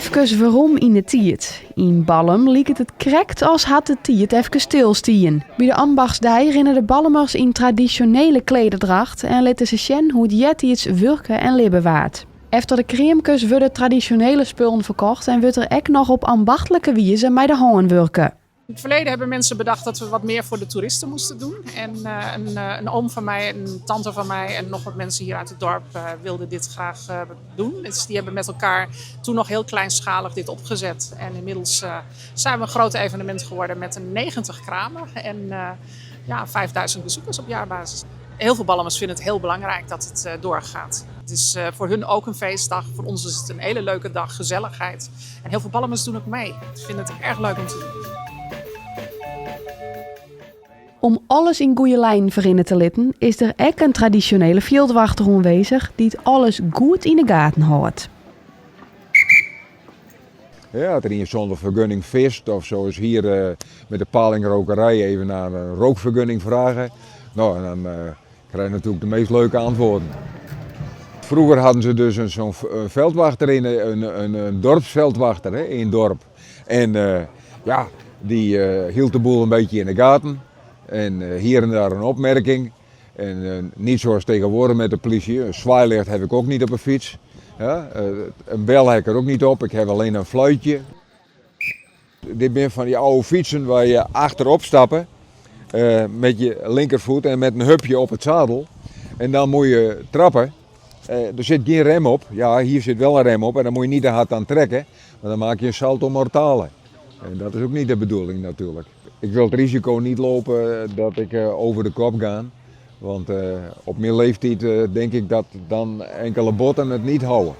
Efkes werom yn de tiid. Yn Ballum liket it krekt as hat de tiid efkes stilstien. By de Ambachtsdei rinne de Ballumers yn tradisjonele klederdracht en litte se sjen hoe't eartiids wurke en libbe waard. Efter de kreamkes wurde tradisjonele spullen ferkocht en wurdt der ek noch op ambachtlike wize mei de hân wurke. In het verleden hebben mensen bedacht dat we wat meer voor de toeristen moesten doen. En eh, een, eh, een oom van mij, een tante van mij en nog wat mensen hier uit het dorp eh, wilden dit graag doen. Dus die hebben met elkaar toen nog heel kleinschalig dit opgezet. En inmiddels zijn we een groot evenement geworden met een 90 kramen en ja, 5000 bezoekers op jaarbasis. Heel veel Ballumers vinden het heel belangrijk dat het doorgaat. Het is voor hun ook een feestdag. Voor ons is het een hele leuke dag, gezelligheid. En heel veel Ballumers doen ook mee. Ze vinden het erg leuk om te doen. Om alles yn goede linen ferrinne te litten, is der ek in tradisjonele fjildwachter oanwêzich dy't alles goed yn 'e gaten hâldt. Ja, as der ien sûnder fergunning fisk of zoals hier uh, met de palingrokerij even naar een rookvergunning vragen. Nou, en dan uh, krijg je natuurlijk de meest leuke antwoorden. Vroeger hadden ze dus een, zo'n veldwachter in, een, een, een dorpsveldwachter hè, in het dorp. En uh, ja, die uh, hield de boel een beetje in de gaten. En uh, hier en daar een opmerking. En niet zoals tegenwoordig met de politie. Een zwaailicht heb ik ook niet op een fiets. Ja, een bel heb ik er ook niet op. Ik heb alleen een fluitje. Dit zijn van die oude fietsen waar je achterop stappen. Uh, met je linkervoet en met een hupje op het zadel. En dan moet je trappen. Uh, er zit geen rem op. Ja, hier zit wel een rem op en dan moet je niet te hard aan trekken. Want dan maak je een salto mortale. En dat is ook niet de bedoeling natuurlijk. Ik wil het risico niet lopen dat ik uh, over de kop ga. Want op mijn leeftijd denk ik dat dan enkele botten het niet houden.